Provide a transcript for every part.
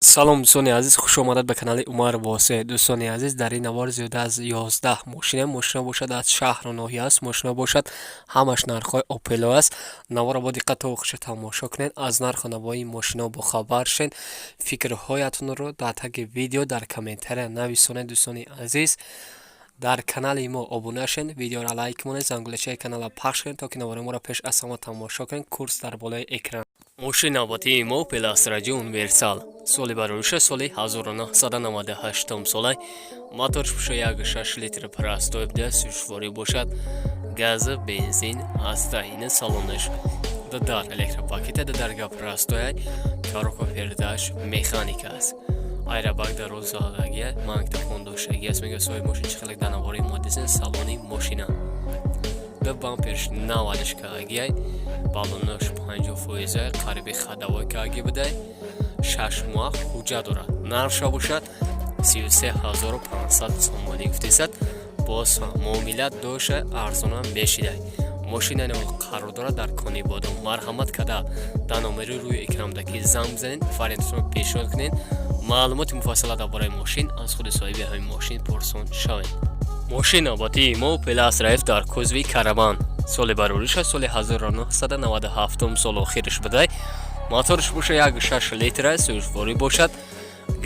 Салом, дӯстони азиз, хуш омадед ба канали Умар Восе. Дӯстони азиз, дар ин навор зиёда аз 11 мошина, мошина бошад, аз шаҳру ноҳия аст, мошина бошад, ҳамаш нархҳои Опело аст. Наворро бо диққат то охирша тамошо кунед, аз нарху навои мошино бохабар шед. Фикрҳоятонро дар таги видео дар комментария нависонед. Дӯстони азиз, дар канали мо обуна шед, видеоро лайк монед, зангулачаи каналро пахш кунед, то ки навори моро пеш аз ҳама тамошо кунед. Курс дар болои экран. Мошини навбатии мо Опел Астра Ҷ универсал, соли барориша соли 1998 сола, моторш боша 1,6 литр простой буда, сӯзишворӣ бошад, газа, бензин ҳаста. Ина салонаш, дар электропакета, дарга простой, коробка передач механика аст, аэробаг дар розадагия, магнитофон доштагӣ аст, мега соҳиби мошин. Чӣ хеле дар навори мо дидем, салони мошина ду бамперш навадаш кагиай, баллонош 50%, қариби ходовой каги будай, 6 моҳ ҳуҷҷат дорад. Нархша бошад 33 500 сомонӣ гуфтесад, боз муомила доша, арзона мешидай. Мошина қарор дорад дар Конибодом. Марҳамат када дар номери рӯи экрандаки занг бизанед, вариантатонро пешниҳод кунед, маълумоти муфассала дар бораи мошин аз худи соҳиби ҳамин мошин пурсон шавед. Мошини навбатии мо Опел Астра Ф дар кузови караван, соли барориша соли 1997 сол охириш будай, моторш боша 1,6 литра, сӯзишворӣ бошад,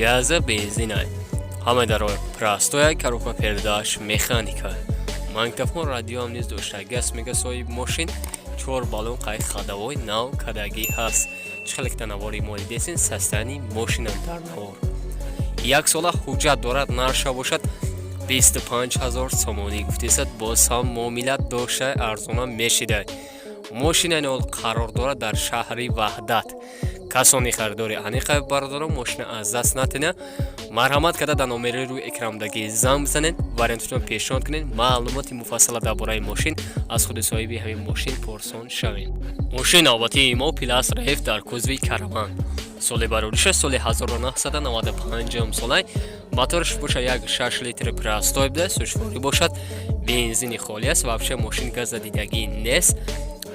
газа, бензина, ҳама даро простой, коробка передач механика, магнитофон, радиоам низ доштагӣ аст, мега соҳиби мошин. Чор баллон қай ходовой нав кадагӣ ҳаст. Чӣ хеле ки дар навори мо дидесин, состояние мошина дар навор. Як сола ҳуҷҷат дорад. Нархша бошад 25 000 сомонӣ гуфтесад, боз ҳам муомила дошта, арзона мешида. Мошина ҳол қарор дорад дар шаҳри Ваҳдат. Касони харидори аниқа, бародарон, мошина аз даст натена, марҳамат карда дар номери рӯи экрандаги занг бизанед, вариантатонро пешниҳод кунед, маълумоти муфассала дар бораи мошин аз худи соҳиби ҳамин мошин пурсон шавем. Мошини навбатии мо Опел Астра Ф дар кузови караван, соли барориша соли 1995 солай, моторш боша 1,6 литри простой буда, сӯзишворӣ бошад, бензини холӣ аст, вообще мошин газа дидагӣ нест.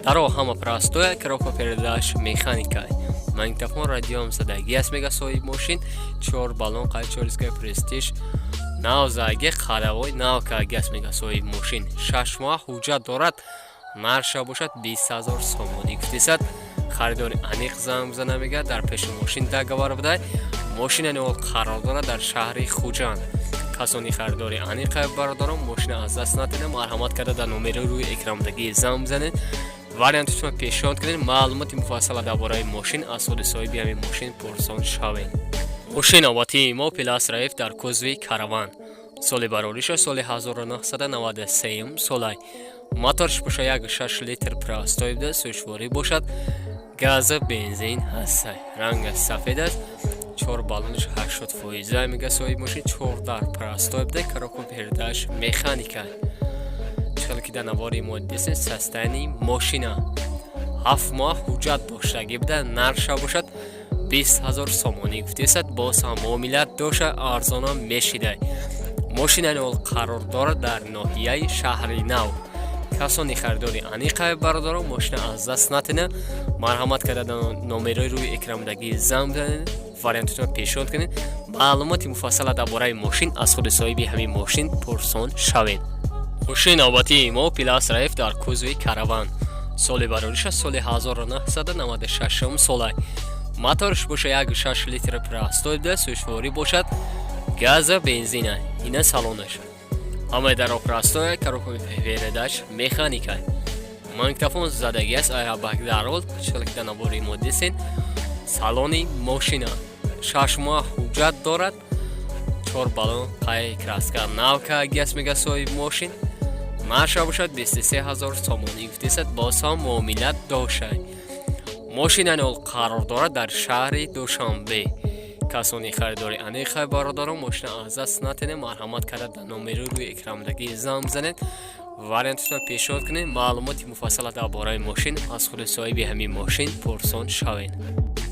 Даро ҳама простой, коробка передач механика, магнитофон, радиоам задагӣ аст, мега соҳиби мошин. Чор баллон қай чорискаи престиж нав заги, ходовой нав каги аст, мега соҳиби мошин. 6 моҳ ҳуҷҷат дорад. Нархша бошад 20 000 сомонӣ гуфтисад, харидори аниқ занг бизана, мега дар пеши мошин договор будай. Мошина ҳол қарор дорад дар шаҳри Хуҷанд. Касони харидори аниқ, бародарон, мошина аз даст натена, марҳамат карда дар номери рӯи экрандагӣ занг бизанед, вариантатонро пешниҳод кунед, маълумоти муфассала дар бораи мошин аз худи соҳиби ҳамин мошин пурсон шавед. Мошини навбатии мо Опел Астра Ф дар кузови караван, соли барориша соли 1993 солай, моторш боша 1,6 литр простой буда, сӯзишворӣ бошад, газа, бензин ҳастай, рангаш сафед аст, чор баллонаш 80%, мега соҳиби мошин. Чор дар простой буда, коробка передач механика. Чхеле ки дар навори мо дидесен, состояние мошина. 7 моҳ ҳуҷҷат доштагӣ буда. Нархша бошад 20 000 сомонӣ гуфтесад, боз ҳам муомила доша, арзона мешидай. Мошина ҳол қарор дорад дар ноҳияи Шаҳри Нав. Касони харидори аниқа, бародарон, мошина аз даст натена, марҳамат карда дар номерои рӯи экрандагӣ занг бизанед, вариантатонро пешниҳод кунед, маълумоти муфассала дар бораи мошин аз худи соҳиби ҳамин мошин пурсон шавед. Мошини навбатии мо Опел Астра Ф дар кузови караван, соли барориша соли 1996 солай, моторш боша 1,6 литр простой буда, сӯзишворӣ бошад, газа, бензина. Ина салонаш, ҳамаи даро простой, коробка передач механика, магнитофон задагӣ аст, аэробаг дарол. Чхеле ки дар навори мо дидесен, салони мошина. 6 моҳ ҳуҷҷат дорад. Чор баллон қай краска нав каги аст, мега соҳиби мошин. Нархша бошад 23 000 сомонӣ гуфтесад, боз ҳам муомила дошай. Мошина ҳол қарор дорад дар шаҳри Душанбе. Касони харидори аниқа, бародарон, мошина аз даст натене, марҳамат карда дар номери рӯи экрандагӣ занг бизанед, вариантатонро пешниҳод кунед, маълумоти муфассала дар бораи мошин аз худи соҳиби ҳамин мошин пурсон шавед.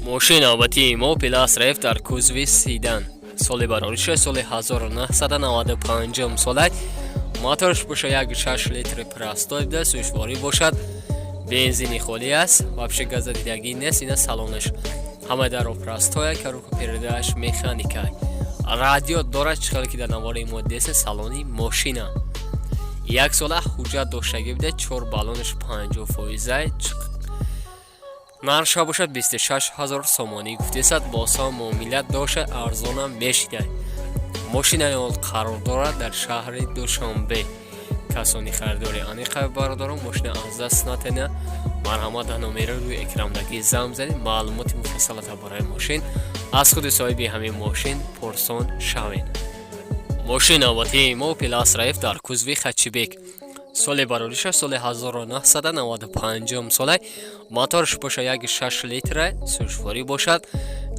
Мошини навбатии мо Опел Астра Ф дар кузови седан, соли барориша соли 1995 солай, моторш боша 1,6 литри простой буда, сӯзишворӣ бошад, бензини холӣ аст, вообще газа дидагӣ нест. Ина салонаш. Ҳамаи даро простоя, коробка передач механика, радио дорад. Чӣ хеле ки дар навори мо десе, салони мошина як сола ҳуҷҷат доштагӣ буда, чор баллонаш 50 фоиза. Нархша бошад 26 000 сомонӣ гуфтесад, боз ҳам муомила дошта, арзонам мешидай. Мошинаи он қарор дорад дар шаҳри Душанбе. Касони харидори аниқа, бародарон, мошина аз даст натена, марҳамат, дар номери рӯи экрандагӣ занг бизанед, маълумоти муфассалата барои мошин аз худи соҳиби ҳамин мошин пурсон шавед. Мошин навбатии мо Опел Астра Ф дар кузови хэтчбек, соли барориша соли 1995 сола, моторш боша 1,6 литра, сӯзишворӣ бошад,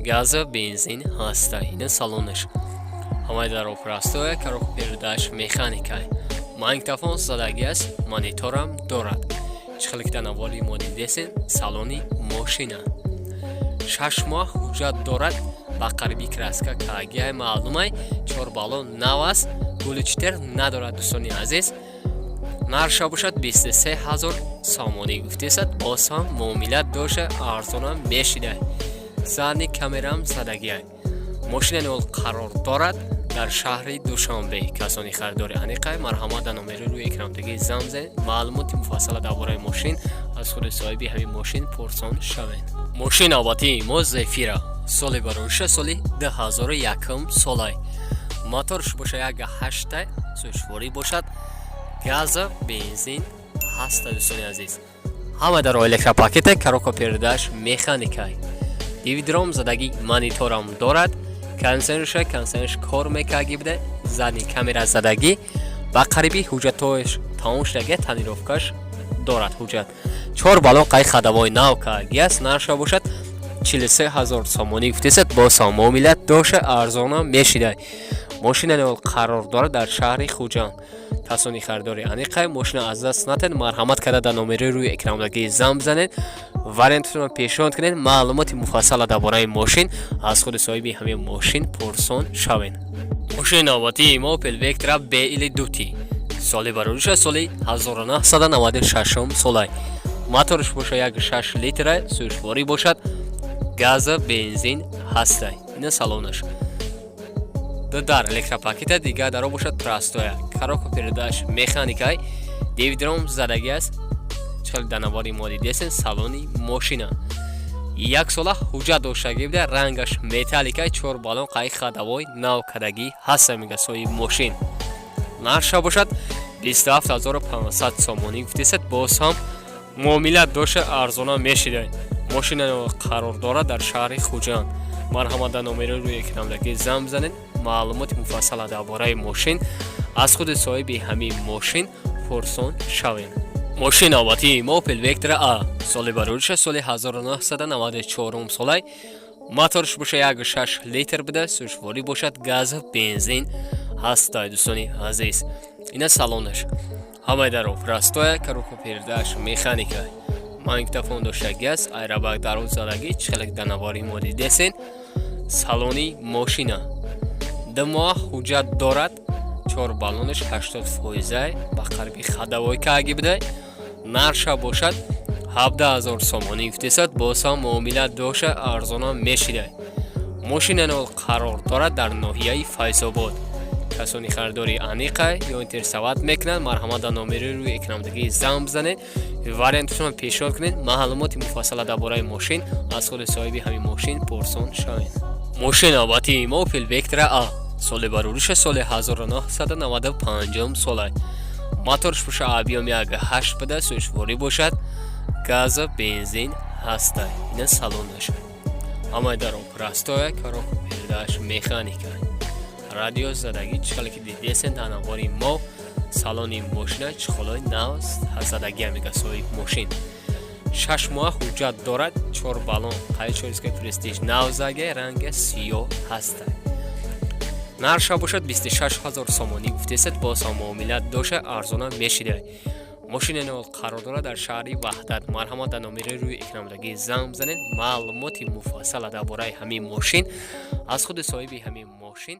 газа, бензин ҳаста. Ина салонаш, ҳамаи даро простоя, коробка передач механика, магнитофон задагӣ аст, мониторам дорад. Чӣ хеле ки дар навори мо дидесен, салони мошина 6 моҳ ҳуҷҷат дорад, ба қариби краска кагиай, маълумай, чор баллон нав аст, глушитель надорад. Дӯстони азиз, нархша бошад 23 ҳазор сомонӣ гуфтесад, боз ҳам муомила дошта, арзонам мешидай. Задний камерам задагиай. Мошинани ол қарор дорад дар шаҳри Душанбе. Касони харидори аниқай, марҳамат, дар номери рӯи экрандагӣ занг бизанед, маълумоти муфассала дар бораи мошин аз худи соҳиби ҳамин мошин пурсон шавед. Мошин навбатии мо Зефира, соли барориша соли 2001 солай, моторш боша 1,8, сӯзишворӣ бошад, газа, бензин ҳаста. Дӯстони азиз, ҳама дар электропакета, коробка передач механикай, дивидром задагӣ, мониторам дорад, кондиционерша, кондиционерш кор мекарги буда, задний камера задагӣ, ба қариби ҳуҷҷатҳояш тамом шудаги, тонировкаш дорад ҳуҷҷат, чор баллон қай ходовой нав карги аст. Нархша бошад 43 ҳазор сомонӣ гуфтесад, боз ҳам муомила дошта, арзона мешидай. Мошинани ол қарор дорад дар шаҳри Хуҷанд. Касони харидори аниқай, мошина аз даст натед, марҳамат карда дар номери рӯи экрандагӣ занг бизанед, вариантатонро пешниҳод кунед, маълумоти муфассала дар бораи мошин аз худи соҳиби ҳамин мошин пурсон шавед. Мошини навбатии мо Опел Вектра Б или дути, соли барориша соли 1996 солай, моторш боша 1,6 литра, сӯзишворӣ бошад, газа, бензин ҳастай. Ина салонаш, ду дар электропакета, дигар даро бошад простоя, коробка передач механикай, дивидром задагӣ аст. Чӣ дар навори мо дидесен, салони мошина як сола ҳуҷҷат доштагӣ буда, рангаш металликай, чор баллон қай ходовой нав кардагӣ ҳаста, мега соҳиби мошин. Нархша бошад 27 500 сомонӣ гуфтесад, боз ҳам муомила дошта, арзона мешидай. Мошина қарор дорад дар шаҳри Хуҷанд. Марҳамат, дар номери рӯи экрандагӣ занг бизанед, маълумоти муфассала дар бораи мошин аз худи соҳиби ҳамин мошин пурсон шавед. Мошин навбатии мо Опел Вектра А, соли барориша соли 1994 солай, моторш боша 1,6 литр буда, сӯзишворӣ бошад, газ, бензин ҳастай. Дӯстони азиз, ина салонаш, ҳамаи даро простоя, коробка передач механика, магнитофон доштагӣ аст, айрабак дароз задагӣ. Чӣ хеле дар навори мо дидесен, салони мошина 2 моҳ ҳуҷҷат дорад, чор баллонаш 80 фоизай, ба қариби ходовой кааги буда. Нархша бошад 17 000 сомонӣ гуфтесад, боз ҳам муомила дошта, арзона мешидай. Мошинани ол қарор дорад дар ноҳияи Файзобод. Касони харидори аниқа ё интересовать мекунанд, марҳамат, дар номери рӯи экрандагӣ занг бизанед, варианташонро пешниҳод кунед, маълумоти муфассала дар бораи мошин аз худи соҳиби ҳамин мошин пурсон шавед. Мошин навбатии мо Опел Вектра А, соли барориша соли 1995 сола, моторш боша объём 1,8 буда, сӯзишворӣ бошад, газа, бензин ҳастай. Ина салонаш, ҳамаи даро простоя, коробка передач механика, радио задагӣ. Чӣ хеле ки дидесен дар навори мо, салони мошина чӣ нав задагия, мега соҳиб мошин. 6 моҳ ҳуҷҷат дорад, чор баллон қай чорискаи престиж нав заге, ранга сиёҳ ҳастай. Нархша бошад 26 ҳазор сомонӣ гуфтесад, боз ҳам муомила дошта, арзона мешидай. Мошини нол қарор дорад дар шаҳри Ваҳдат. Марҳамат, дар номери рӯи экрандагӣ занг бизанед, маълумоти муфассала дар бораи ҳамин мошин аз худи соҳиби ҳамин мошин.